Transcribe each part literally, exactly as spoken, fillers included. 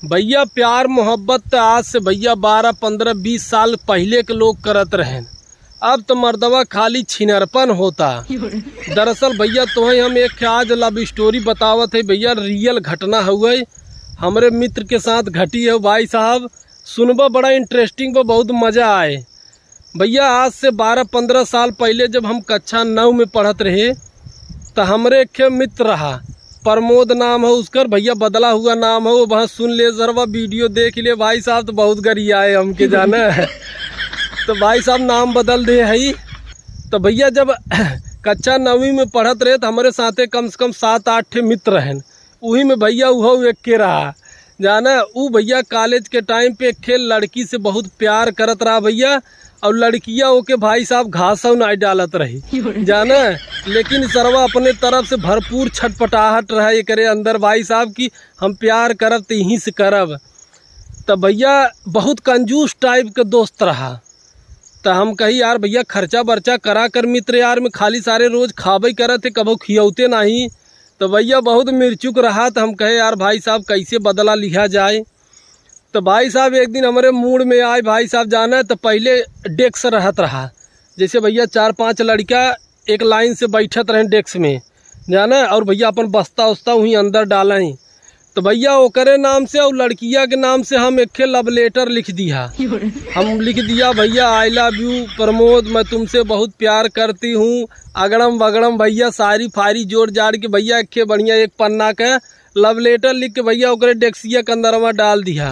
भैया, प्यार मोहब्बत त आज से भैया बारह, पन्द्रह, बीस साल पहिले के लोग करत रहेन। अब त मर्दवा खाली छिनरपन होता। दरअसल भैया, तोहई हम एक ठे आज love story बतावत है भैया, real घटना हउए, हमरे मित्र के साथ घटी है भाई साहब। सुनबा, बड़ा interesting बा, बहुत मजा आए। भैया, आज से बारह पन्द्रह साल पहिले जब हम कक्षा नौ में पढ़त रहे, त हमरे एक ठे मित्र रहा, प्रमोद नाम है उसकर, भैया बदला हुआ नाम है, वो वहाँ सुन ले सरवा, video देख ले भाई साहब, त बहुत गरियाए हमके, जाना। त भाई साहब नाम बदल दे हई। त भैया, जब कक्षा नौवीं में पढ़त रहे, त हमरे साथे कम से कम सात आठ ठे मित्र रहन। उही में भैया उहो एक के रहा, जाना। उ भैया college के time पे एक ठे लड़की से बहुत प्यार करत रहा भैया, और लड़किया ओके भाई साहब घासौ नाई डालत रही, जाना। लेकिन सरवा अपने तरफ से भरपूर छटपटाहट रहा एकरे अंदर भाई साहब कि हम प्यार करब त इहीं से करब। त भैया बहुत कंजूस type के दोस्त रहा। त हम कही, "यार भैया, खर्चा बर्चा करा कर मित्र यार, में खाली सारे रोज खाबे करत है, कबो खियौते नाही।" त भैया बहुत मिर्चुक रहा, त हम कहे, "यार भाई साहब, कैसे बदला लिहा जाए?" त भाई साहब एक दिन हमरे mood में आए भाई साहब, जाना, त पहिले desk रहत रहा, जैसे भैया चार पांच लड़का एक line से बैठत रहें desk में, जाना, और भैया अपन बस्ता उस्ता वहीं अंदर डालें। त भैया ओकरे नाम से और लड़किया के नाम से हम एक ठे love letter लिख दिया। हम लिख दिया, "भैया, I love you प्रमोद, मैं तुमसे बहुत प्यार करती हूँ।" अगड़म बगड़म भैया सारी फारी जोड़ जाड़ के भैया एक ठे बढ़िया एक पन्ना के love letter लिख के भैया ओकरे डेस्किया के अंदरवा डाल दिया।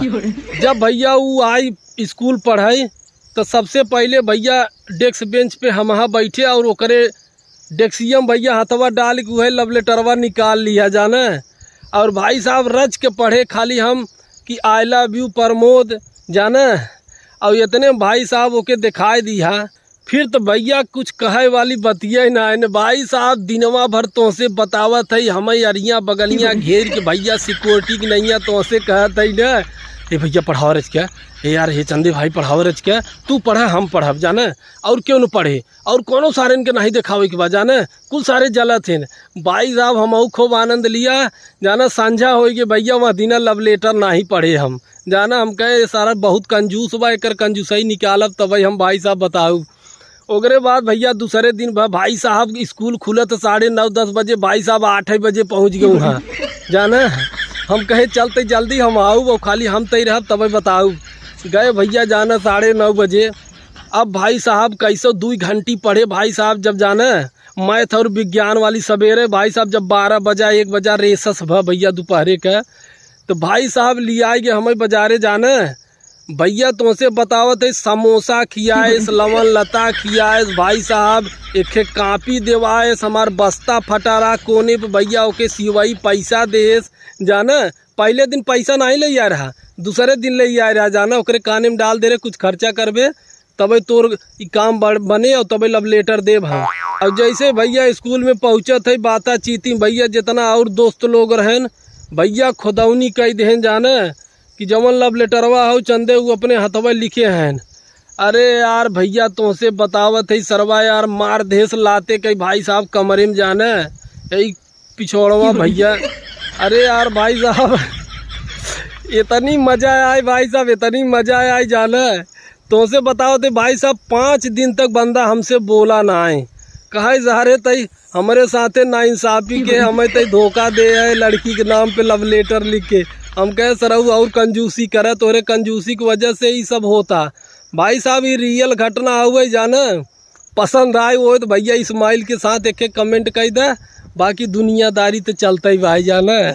जब भैया ऊ आई school पढ़ाई, त सबसे पहिले भैया desk bench पे हमहा बैठे और ओकरे डेस्किया में भैया हथवा डाल के उहे love letterवा निकाल लिया, जाने। और भाई साहब रच के पढ़े खाली हम कि "I love you प्रमोद", जाने। और इतने में भाई साहब ओके दिखाई दिया। फिर त भैया कुछ कहे वाली बतिया ही ना है। भाई साहब दिनवा भर तोसे बतावत है, हमें अरिया बगलिया घेर के भैया security की नैया तोसे कहत है ना, "ए भैया पढ़ाओ रच के, ए यार हे चंदे भाई पढ़ाओ रच के, तू पढ़ा हम पढ़ब", जाने। और क्यों न पढ़े, और कोनो सारे इनके नहीं दिखावे के बाद, जाने, कुल सारे जलत हैं। भाई साहब हमहू खूब आनंद लिया, जाना। संझा होई के भैया वह दिना love letter नहीं पढ़े हम, जाना। हम कहे, "ये सारा बहुत कंजूस बा, एकर कंजूसई निकालब तबे हम भाई साहब बताऊ।" ओकरे बाद भैया दूसरे दिन भा-, भाई साहब school खुलत साढ़े नौ दस बजे, भाई साहब आठ बजे पहुँच गए वहाँ, जाना। हम कहे, "चलते जल्दी हम आऊ, वो खाली हम तई रहब तबे बताऊ।" गए भैया, जाना, साढ़े नौ बजे। अब भाई साहब कैसो दुई घंटी पढ़े भाई साहब, जब जाने math और विज्ञान वाली सवेरे भाई साहब जब बारह बजा, एक बजा recess भा भैया दोपहरे के, त भाई साहब लियाए गे हमें बजारे, जाने। भैया तोसे बतावत है, समोसा खियाएस, लवन लता खियाएस, भाई साहब एक ठे कापी देवाएस, हमार बस्ता फटा रहा कोने पे, भैया ओके सिवाई पैसा देस, जाने। पहले दिन पैसा नहीं ले आए रहा, दूसरे दिन ले आए रहा, जाना, ओकरे काने में डाल दे रहे, "कुछ खर्चा करबे तबे तोर ई काम बड़-, बने और तबे love letter देब हम।" और जैसे भैया school में पहुँचत है, बाता चीती भैया जितना और दोस्त लोग रहेन, भैया खुदौनी कई देहेन, जाने, कि जवन love letterवा हो चंदे उ अपने हथवा लिखे हैं। अरे यार भैया तोसे बतावत है सरवा यार, मार देस लाते कई भाई साहब कमरे में, जाने, यही पिछोड़वा भैया। अरे यार भाई साहब, इतनी मजा आए भाई साहब, इतनी मजा आए, जाने। तोसे बतावत है भाई साहब, पाँच दिन तक बंदा हमसे बोला ना आए। कहे, "जहरे तई हमरे साथे नाइंसाफी के, हमें तई धोखा दे है, लड़की के नाम पे love letter लिख के।" हम कहे, "सरऊ और कंजूसी करे, तोरे कंजूसी की वजह से ही सब होता।" भाई साहब, ये real घटना हुए, जाने। पसंद आए हो तो भैया smile के साथ एक एक comment कर दे, बाकी दुनियादारी तो चलता ही भाई, जाने।